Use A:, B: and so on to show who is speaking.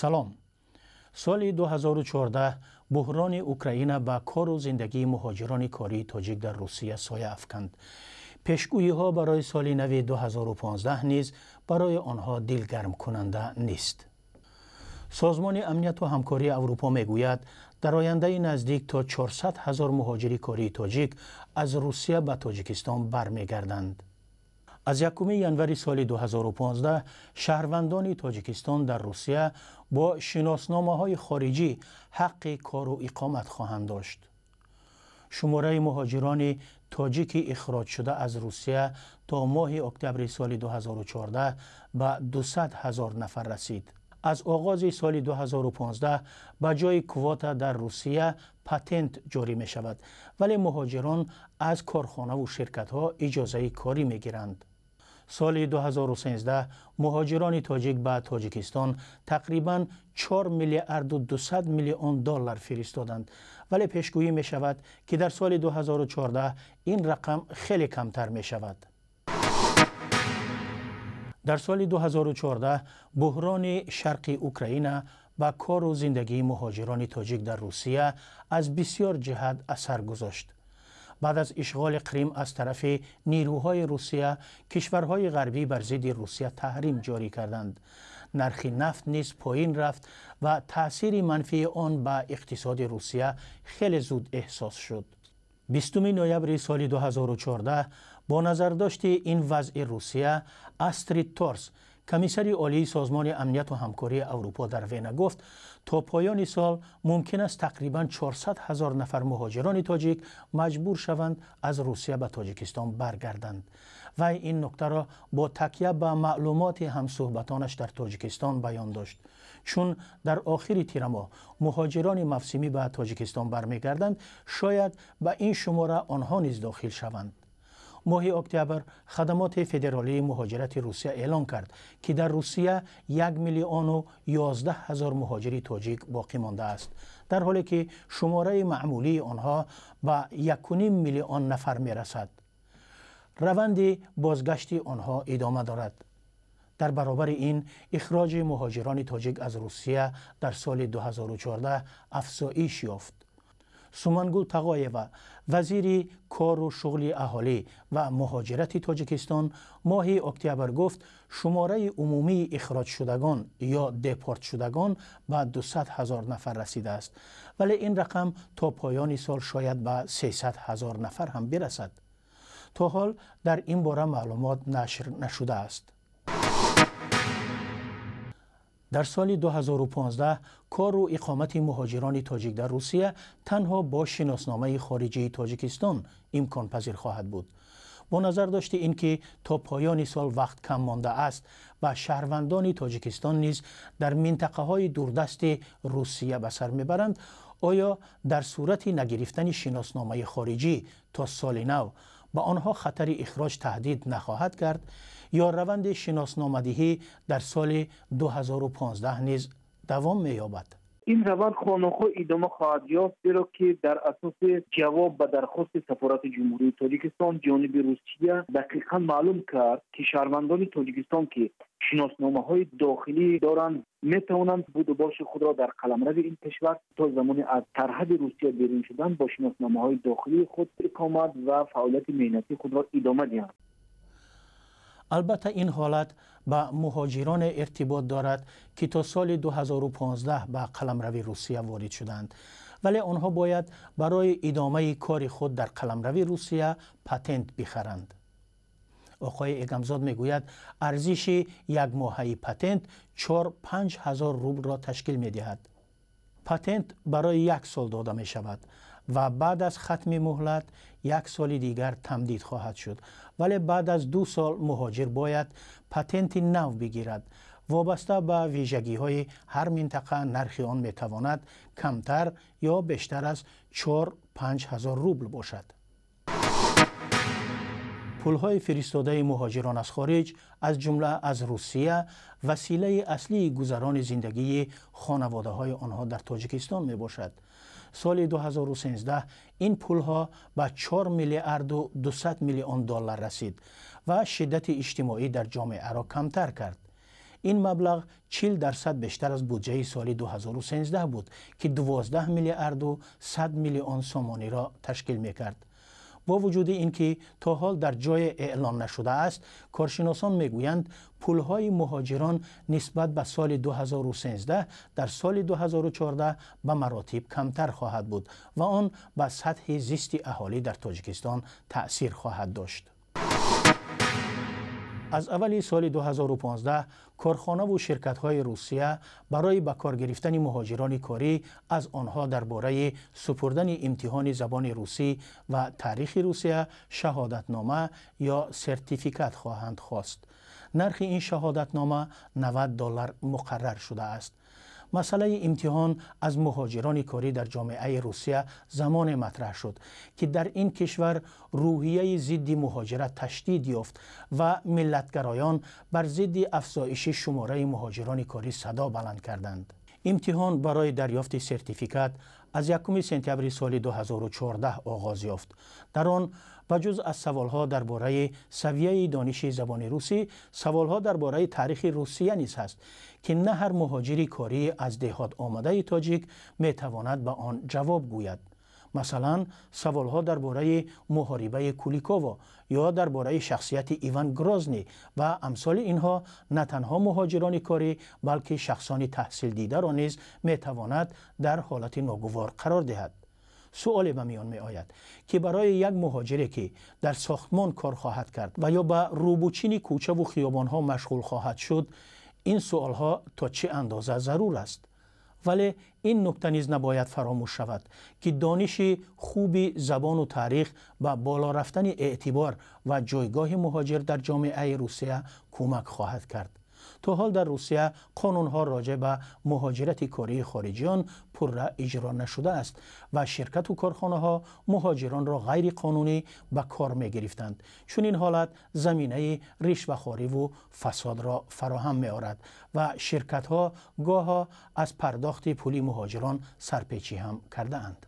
A: Салом. Соли 2014 буҳрони Украина ба кору зиндагии муҳоҷирони кории тоҷик дар Русия соя афканд. Пешгӯиҳо барои соли нави 2015 низ барои онҳо дилгармкунанда нест. Созмони Амнияту ҳамкории Аврупо мегӯяд, дар ояндаи наздик то 400 ҳазор муҳоҷири кории тоҷик аз Русия ба Тоҷикистон бармегарданд. Аз 1 январи соли 2015 шаҳрвандони Тоҷикистон дар Русия бо шиносномаҳои хориҷӣ ҳаққи кору иқомат хоҳанд дошт. Шумораи муҳоҷирони тоҷики ихроҷшуда аз Русия то моҳи октябри соли 2014 ба 200 ҳазор нафар расид. Аз оғози соли 2015 ба ҷои квота дар Русия патент ҷорӣ мешавад, вале муҳоҷирон аз корхонаву ширкатҳо иҷозаи корӣ мегиранд. Соли 2013 муҳоҷирони тоҷик ба Тоҷикистон тақрибан 4 миллиарду 200 миллион доллар фиристоданд, вале пешгӯӣ мешавад, ки дар соли 2014 ин рақам хеле камтар мешавад. Дар соли 2014 буҳрони шарқи Украина ба кору зиндагии муҳоҷирони тоҷик дар Русия аз бисёр ҷиҳат асар гузошт. Баъд аз ишғоли Қрим аз тарафи нирӯҳои Русия, кишварҳои ғарбӣ бар зидди Русия таҳрим ҷорӣ карданд. Нархи нафт низ поин рафт ва таъсири манфии он ба иқтисоди Русия хеле зуд эҳсос шуд. 20 ноябри соли 2014 бо назардошти ин вазъи Русия, Астрид Торс, комиссари олии Созмони Амнияту ҳамкории Аврупо дар Вена гуфт, то поёни сол мумкин аст тақрибан 400 ҳазор нафар муҳоҷирони тоҷик маҷбур шаванд аз Русия ба Тоҷикистон баргарданд. Вай ин нуктаро бо такя ба маълумоти ҳамсӯҳбатонаш дар Тоҷикистон баён дошт. Чун дар охири тирамоҳ муҳоҷирони мавсимӣ ба Тоҷикистон бармегарданд, шояд ба ин шумора онҳо низ дохил шаванд. Моҳи октябр Хадамоти федералии муҳоҷирати Русия эълон кард, ки дар Русия 1 миллиону 11 ҳазор муҳоҷири тоҷик боқӣ мондааст, дар ҳоле ки шумораи маъмулии онҳо ба 1,5 миллион нафар мерасад. Раванди бозгашти онҳо идома дорад. Дар баробари ин ихроҷи муҳоҷирони тоҷик аз Русия дар соли 2014 афзоиш ёфт. Сумангул Тағоева, вазири кору шуғли аҳолӣ ва муҳоҷирати Тоҷикистон, моҳи октябр гуфт, шумораи умумии ихроҷшудагон ё депортшудагон ба 200 ҳазор нафар расидааст, вале ин рақам то поёни сол шояд ба 300 ҳазор нафар ҳам бирасад. То ҳол дар ин бора маълумот нашр нашудааст. Дар соли 2015 кору иқомати муҳоҷирони тоҷик дар Русия танҳо бо шиносномаи хориҷии Тоҷикистон имконпазир хоҳад буд. Бо назар дошти ин ки то поёни сол вақт кам мондааст ва шаҳрвандони Тоҷикистон низ дар минтақаҳои дурдасти Русия ба сар мебаранд, оё дар сурати нагирифтани шиносномаи хориҷӣ то соли нав ба онҳо хатари ихроҷ таҳдид нахоҳад кард ё раванди шиносномадиҳӣ дар соли 2015 низ давом меёбад?
B: Ин раванд хонохо идома хоҳад ёфт, зеро ки дар асоси ҷавоб ба дархости сафорати Ҷумҳурии Тоҷикистон ҷониби Русия дақиқан маълум кард, ки шаҳрвандони Тоҷикистон, ки шиносномаҳои дохилӣ доранд, метавонанд будубоши худро дар қаламрави ин кишвар то замони аз сарҳади Русия берун шудан бо шиносномаҳои дохилии худ иқомат ва фаъолияти меҳнатии худро идома диҳанд.
A: Албатта, ин ҳолат ба муҳоҷироне иртибот дорад, ки то соли 2015 ба қаламрави Русия ворид шуданд, вале онҳо бояд барои идомаи кори худ дар қаламрави Русия патент бихаранд. Оқои Эгамзод мегӯяд, арзиши якмоҳаи патент 4-5 ҳазор рублро ташкил медиҳад. Патент барои як сол дода мешавад ва баъд аз хатми муҳлат як соли дигар тамдид хоҳад шуд, вале баъд аз 2 сол муҳоҷир бояд патенти нав бигирад. Вобаста ба вижагиҳои ҳар минтақа нархи он метавонад камтар ё бештар аз 4-5 ҳазор рубл бошад. Пулҳои фиристодаи муҳоҷирон аз хориҷ, аз ҷумла аз Русия, василаи аслии гузарони зиндагии хонаводаҳои онҳо дар Тоҷикистон мебошад. Соли 2013 ин пулҳо ба 4 миллиарду 200 миллион доллар расид ва шиддати иҷтимоӣ дар ҷомеаро камтар кард. Ин маблағ 40% бештар аз буҷаи соли 2013 буд, ки 12 миллиарду 100 миллион сомониро ташкил мекард. Бо вуҷуди ин ки то ҳол дар ҷое эълон нашудааст, коршиносон мегӯянд, пулҳои муҳоҷирон нисбат ба соли 2013 дар соли 2014 ба маротиб камтар хоҳад буд ва он ба сатҳи зисти аҳолӣ дар Тоҷикистон таъсир хоҳад дошт. Аз аввали соли 2015 корхонаву ширкатҳои Русия барои ба кор гирифтани муҳоҷирони корӣ аз онҳо дар бораи супурдани имтиҳони забони русӣ ва таърихи Русия шаҳодатнома ё сертификат хоҳанд хост. Нархи ин шаҳодатнома $90 муқаррар шудааст. Масъалаи имтиҳон аз муҳоҷирони корӣ дар ҷомеаи Русия замоне матраҳ шуд, ки дар ин кишвар рӯҳияи зидди муҳоҷират ташдид ёфт ва миллатгароён бар зидди афзоиши шумораи муҳоҷирони корӣ садо баланд карданд. Имтиҳон барои дарёфти сертификат аз 1 сентябри соли 2014 оғоз ёфт. Дар он ба ҷуз аз саволҳо дар бораи савияи дониши забони русӣ, саволҳо дар бораи таърихи Русия низ ҳаст, ки на ҳар муҳоҷири корӣ аз деҳот омадаи тоҷик метавонад ба он ҷавоб гӯяд. Масалан, саволҳо дар бораи муҳорибаи Куликово ё дар бораи шахсияти Иван Грозни ва амсоли инҳо на танҳо муҳоҷирони корӣ, балки шахсони таҳсилдидаро низ метавонад дар ҳолати ногувор қарор диҳад. Суоле ба миён меояд, ки барои як муҳоҷире, ки дар сохтмон кор хоҳад кард ва ё ба рӯбучини кӯчаву хиёбонҳо машғул хоҳад шуд, ин суолҳо то чӣ андоза зарур аст? Вале ин нукта низ набояд фаромӯш шавад, ки дониши хуби забону таърих ба боло рафтани эътибор ва ҷойгоҳи муҳоҷир дар ҷомеаи Русия кӯмак хоҳад кард. То ҳол дар Русия қонунҳо роҷеъ ба муҳоҷирати кории хориҷиён пурра иҷро нашудааст ва ширкату корхонаҳо муҳоҷиронро ғайриқонунӣ ба кор мегирифтанд. Чунин ҳолат заминаи ришвахориву фасодро фароҳам меорад ва ширкатҳо гоҳо аз пардохти пули муҳоҷирон сарпечӣ ҳам кардаанд.